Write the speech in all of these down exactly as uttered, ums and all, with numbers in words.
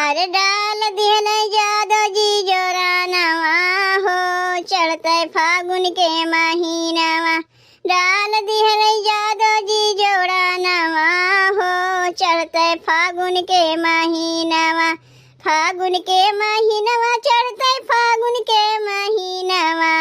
अरे डाल दिहले जादो जी जोरानवा हो, चढ़ते फागुन के महीनवा। डाल दिहले जादो जी जोरानवा हो, चढ़ते फागुन के महीनवा। फागुन के महीनवा, चढ़ते फागुन के महीनवा।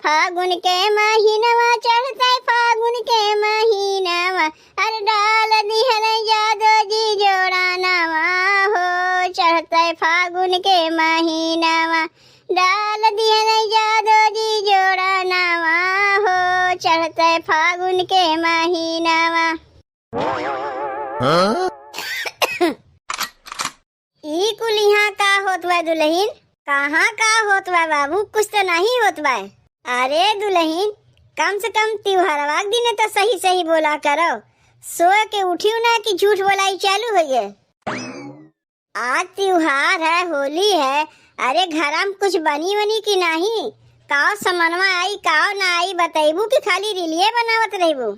फागुन के महीनवा, चढ़ते फागुन के महीनवा। अरे डाल दिहले जादो जी जोरानवा हो, चढ़ते फागुन के महीनवा। डाल दिहले जादो जी जोरानवा हो, चढ़ते फागुन के महीनवा। हाँ? ई कुल इहाँ का होत बा दुलहिन? कहाँ का होत बा बाबू? कुछ तो नहीं होत बा। अरे दुलहिन, कम से कम त्योहारवा के दिन तो सही सही बोला करो। सो के उठियो ना कि झूठ बोलाई चालू होइ गए। आज त्योहार है, होली है। अरे घरा में कुछ बनी वनी कि नहीं? काव समनवा आई, काव ना आई, बतैबू कि खाली रीलिये बनावत रहबू?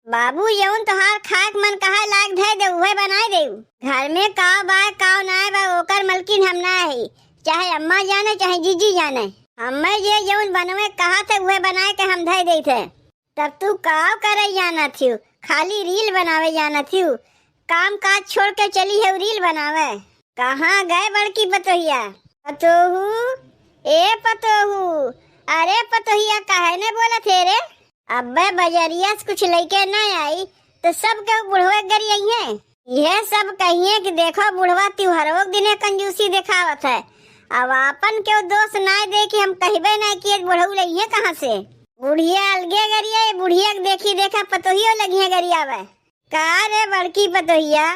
बाबू, जौन तोहार खाए के मन कहे लायक धै दे, उहे बनाए देउ। घर में काव बाय, काव नाय बा, ओकर मलकिन हम ना हई। चाहे अम्मा जाने, चाहे जीजी जाने। हमें जे जौन बनवे कहत है, उहे बनाए के हम धै देत है। तब तू काव करे जानत हिउ? खाली रील बनावे जानत हिउ? काम काज छोड़ के चली है रील बनावे। कहाँ गए बड़की पतोहिया? पतोहू, ए पतोहू, अरे पतोहिया काहे ने बोलत हे रे? अब्बे बजरिया से कुछ लइके ना आई, तो सब केहू बुढ़वे गरियइहें। इहे सब कहिए कि देखो बुढ़वा त्योहारों के दिने कंजूसी देखावत है। अब आपन केहू दोस्त ना दे कि हम कहबे ना किए बुढ़ऊ लइहे कहाँ से। बुढ़िया अलगे गरिया, बुढ़िया के देखी देखा पतोहियो लगिए गरियावे। का रे बड़की पतोहिया,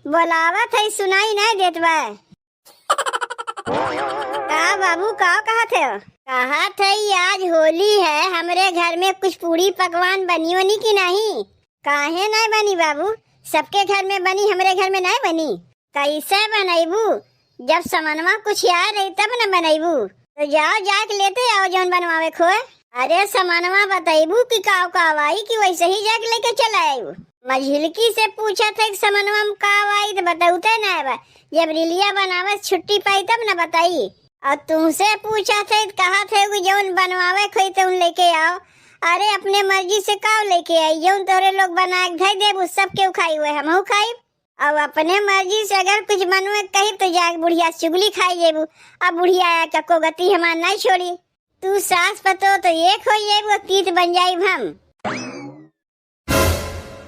बोलावत है सुनाई नहीं देत बा। का बाबू, का कहत है? कहत है, आज होली है, हमरे घर में कुछ पूड़ी पकवान बनी वनी कि नहीं? काहे नहीं बनी बाबू, सबके घर में बनी, हमरे घर में नहीं बनी। कैसे बनैबू? जब समनवा कुछ आए रही तब न बनैबू। तो जाओ जाके लेते आओ जौन बनवावे खोए। अरे समनवा बतैबू कि काव काव आई कि वैसे ही जाके लेके चला आयु। मझिलकी से पूछत है कि समनवा में काव आई तो बतौते ना बा। जब रिलिया बनावे से छुट्टी पाई तब न बताई। और तुमसे पूछत है तो कहत है कि जौन बनवावे खोई तौन लेके आओ। अरे अपने मर्जी से काव लेके आई, जौन तोहरे लोग बना के धै देबू सब केहू खाई हुए हमहू खाई। अब अपने मर्जी से अगर कुछ बनवे कही तो जाके बुढ़िया से चुगली खाई जेबू। अब बुढ़िया आया कको गति हमार नहीं छोड़ी। तू सास पतो तो एक हो जेबू, तीत बन जाइब हम।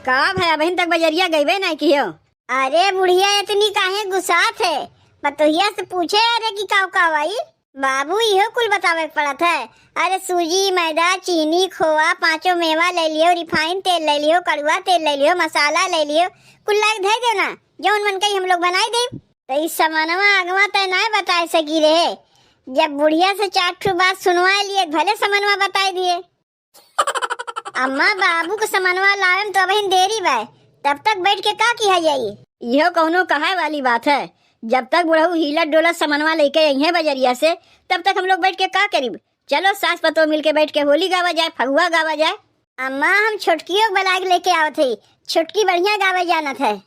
का भया बहिन, तक बजरिया गइबे नहीं कियो? अरे बुढ़िया इतनी काहे गुस्सात है? पतोहिया से पूछे अरे कि काव काव आई? बाबू, इहो कुल बतावे के पड़त है। अरे सूजी, मैदा, चीनी, खोआ, पाँचों मेवा ले लियो, रिफाइन तेल ले लियो, कड़ुआ तेल ले लियो, मसाला ले लियो, कुल लाइके धै देना, जौन मन कही हम लोग बनाई देब। तो ई समनवा अगवा तय नाय बताए सकी रहे, जब बुढ़िया से चार ठो बात सुनवाए लिए, भले समनवा बताए दिए। अम्मा, बाबू के समनवा लावे में तो अबहिन देरी बा, तब तक बैठ के का किहा जाई? इहो कौनो कहाए वाली बात है? जब तक बुढ़ऊ हिलत डोलत समनवा लेके अइहें बजरिया से, तब तक हम लोग बैठ के का करीब? चलो सास पतोह मिल के बैठ के होली गावा जाए, फगुआ गावा जाए। अम्मा, हम छोटकियो के बुलाए के लेके आवत हई, छोटकी बढ़िया गावे जानत है।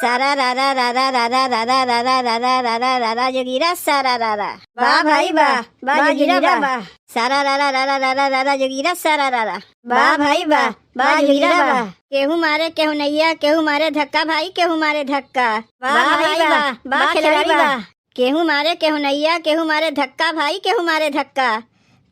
सारा रा रा रा रा रा रा रा रा रा रा रा रा रा रा रा जोगीरा सारा रा रा। वाह भाई वाह, वाह जोगीरा वाह। सारा रा रा रा रा रा रा रा रा जोगीरा सारा रा रा। वाह भाई वाह, वाह जोगीरा वाह। केहू मारे केहू नैया, केहू मारे धक्का भाई, केहू मारे धक्का। वाह भाई वाह, वाह खिलाड़ी वाह। केहू मारे केहू नैया, केहू मारे धक्का भाई, केहू मारे धक्का।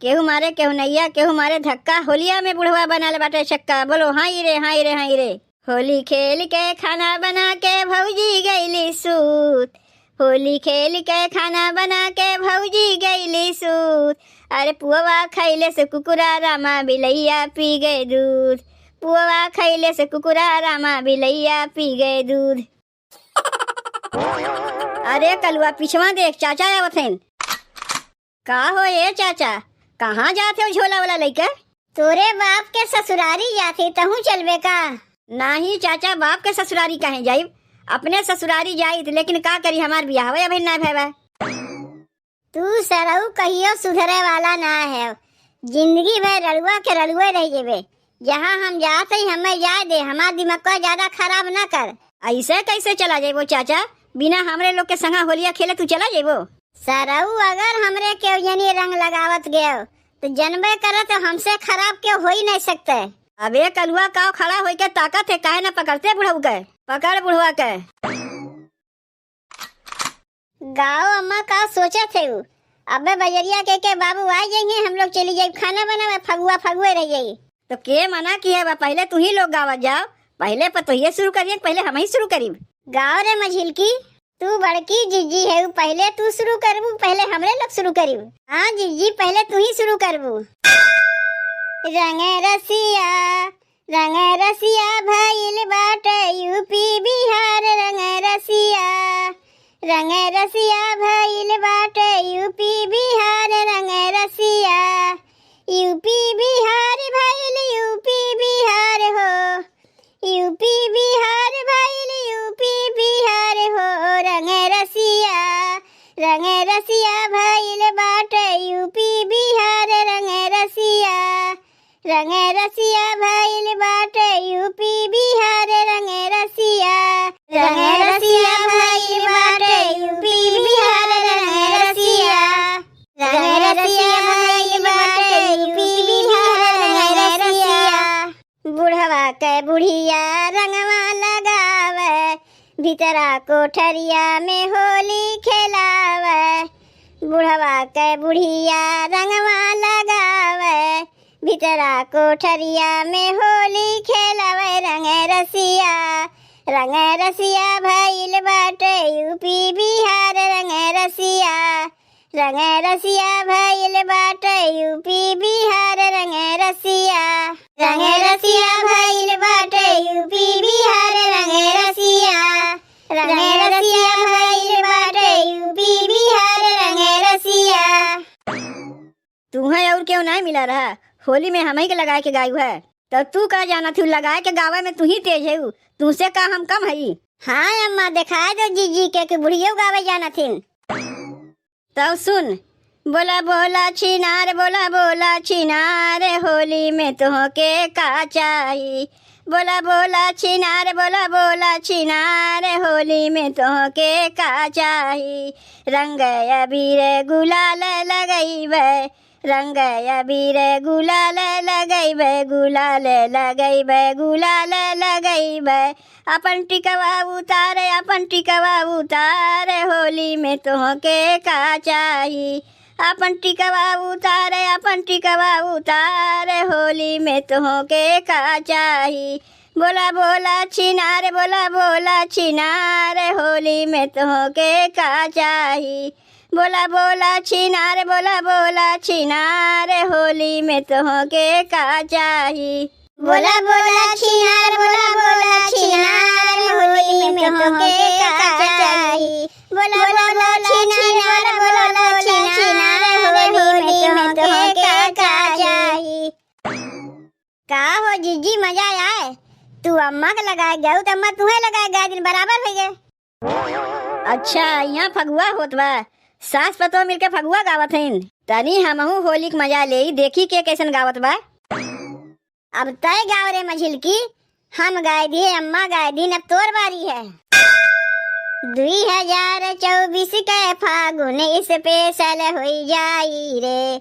केहू मारे केहू नैया, केहू मारे धक्का। होलिया में बुढ़वा बनल बाटे छक्का। बोलो हाय रे, हाय रे, हाय रे। होली खेल के खाना बना के भौजी गईली सूत। होली खेल के खाना बना के भौजी गईली सूत। अरे पुअवा खैले से कुकुरा रामा बिलैया पी गए दूध। पुअवा खैले से कुकुरा रामा बिलैया पी गए दूध। अरे कलुआ, पिछवा देख, चाचा आवत हन। का हो ए चाचा, कहाँ जात हो झोला वाला लइके? तोरे बाप के ससुरारी जात ही, तहूँ चलबे का? नाही चाचा, बाप के ससुरारी काहे जाइब? अपने ससुरारी जाइत, लेकिन का करी, हमार बियाहवे अभी ना भय बा। तू सरऊ कहियो सुधरे वाला ना है, जिंदगी भर रड़ुआ के रड़ुए रह जेबे। जहाँ हम जात हई, हमें जाए दे, हमार दिमाग को ज्यादा खराब ना कर। अइसे कइसे चला जइबो चाचा? बिना हमरे लोग के संगा होलिया खेले तू चला जइबो? सरऊ, अगर हमरे केहू जनी रंग लगावत गयो, त जनबे करत हमसे खराब केहू होइ नहीं सकते। अबे कलुआ, काव खड़ा होइके ताकत है, काहे न पकड़ते बुढ़ऊ के? पकड़ बुढ़वा के। गाओ अम्मा, का सोचत है उ? अबे बजरिया के, के बाबू आ जइहें, हम लोग चली जाई खाना बनावे, फगुआ फगुए रह जाई। तो के मना किहे बा? पहिले तुहीं लोग गावत जाओ, पहिले पतोहिए शुरू करिहें, पहिले हमहीं शुरू करिब। गाओ रे मझिलकी, तू बड़की जिज्जी है, पहिले तू शुरू करबू, पहिले हमरे लोग शुरू करिब। हाँ जिज्जी, पहिले तुहीं शुरू करबू। रंग रसिया, रंग रसिया भइल बाटे यूपी बिहार, रंग रसिया, रंग रसिया भइल बाटे यूपी बिहार, रंग रसिया, यूपी बिहार भइल यूपी बिहार हो, यूपी बिहार भइल यूपी बिहार हो, रंग रसिया, रंग रसिया भइल बाटे यूपी बिहार, रंग रसिया, रंग रसिया भइल बाटे यूपी बिहार, रंग रसिया, रंग रसिया भइल बाटे यूपी बिहार, रंग रसिया, रंग रसिया भइल बाटे यूपी बिहार, रंग रसिया। बुढ़वा के बुढ़िया रंगवा लगावे, भीतरा कोठरिया में होली खेलावे। बुढ़वा के बुढ़िया रंगवा लगावे, भीतरा कोठरिया में होली खेलावे। रंग रसिया, रंग रसिया भइल बाटे यूपी बिहार, रंग रसिया, रंग रसिया भइल बाटे यूपी बिहार, रंग रसिया, रंग रसिया भइल बाटे यूपी बिहार, रंग रसिया, रंग रसिया भइल बाटे यूपी बिहार, रंग रसिया। तुहें और केहू नाहीं मिला रहा, होली में हमहीं के लगाए के गायू है। तो तू का जानत हू, लगाए के गावे में तुहीं तेज है, तुमसे का हम कम हई? हाँ अम्मा, देखाए दो जीजी के कि बुढ़ियो गावे जानत हिन। तब सुन, बोला बोला छिनार, बोला बोला छिनार, होली में तोहके का चाही? बोला बोला छिनार, बोला बोला छिनार, होली में तोहके का चाही? रंग अबीर गुलाल लगइबे, रंग अबीर गुलाल लगइबे, गुलाल लगइबे, गुलाल लगइबे। अपन टिकवा उतार, अपन टिकवा उतार, होली में तोहके का चाही? अपन टिकवा उतार, अपन टिकवा उतार, होली में तोहके का चाही? बोला बोला छिनार, बोला बोला छिनार, होली में तोहके का चाही? बोला बोला छिनार, बोला बोला छिनार, होली में तोहके का चाही? बोला बोला छिनार, बोला बोला छिनार, होली में तोहके का चाही? बोला बोला छिनार, बोला बोला छिनार, होली में तोहके का चाही? का हो जीजी, मजा आए? तू अम्मा के लगाए गऊ, त अम्मा तुहें लगाए गए, दिन बराबर होइ गए। अच्छा, यहाँ फगुआ होत बा, सास पतोह मिलके फगुआ गावत हईन। तनी हमहू होली के मजा लेई, देखी के कैसन गावत बा। अब तय गाव रे मझिलकी, हम गाय दिए, अम्मा गाय दीन, अब तोर बारी है। दुई हजार चउबीस के फागुन special होई जाई रे,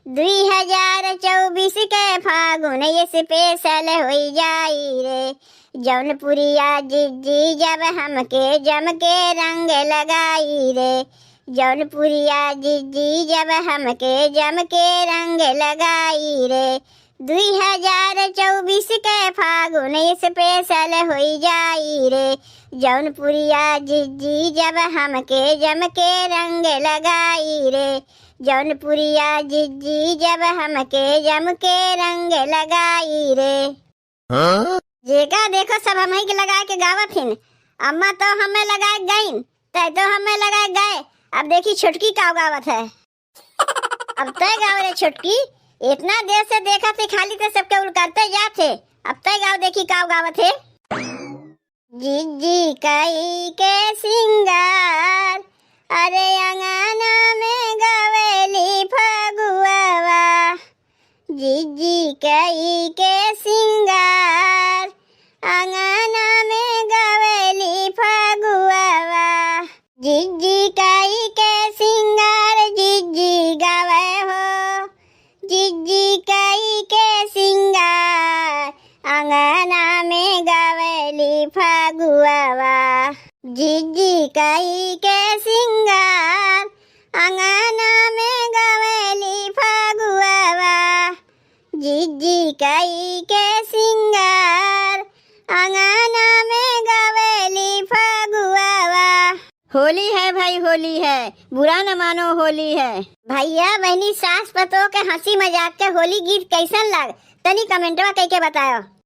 दुई हजार चउबीस के फागुन special होई जाई रे। जौनपुरिया जिज्जी जब हमके जम के रंग लगाई रे, जौनपुरिया जिज्जी जब हमके जम के रंग लगाई रे। दुई हजार चउबीस के फागुन special होई जाई रे, जौनपुरिया जिज्जी जब हमके जम के रंग लगाई रे, जौनपुरिया जिज्जी जब हमके जम के रंग लगाई रे। हाँ? जेका देखो सब हमही के लगाए के गावत हिन। अम्मा तो हमें लगाए गईन, तय तो हमें लगाए गए। अब देखी छोटकी का गावत है। अब तय गाव रे छोटकी, इतना देर से देखत ही खाली तो सबके उलकरते जात है। अब तय गाव देखी का गावत है। जिज्जी कई के सिंगार, अरे अंगना में गवेली फगुआवा। जिज्जी कई के सिंगार, अंगना में गवेली के सिंगार, अंगना में गवेली फगुआवा। जिज्जी कई के सिंगार, अंगना में गवेली फगुआवा। जिज्जी कई के सिंगार, अंगना में गवेली फगुआवा। होली है भाई, होली है, बुरा न मानो, होली है। भैया बहनी, सास पतोह के हंसी मजाक के होली गीत कैसन लाग, तनी कमेंटवा कइके बतायो।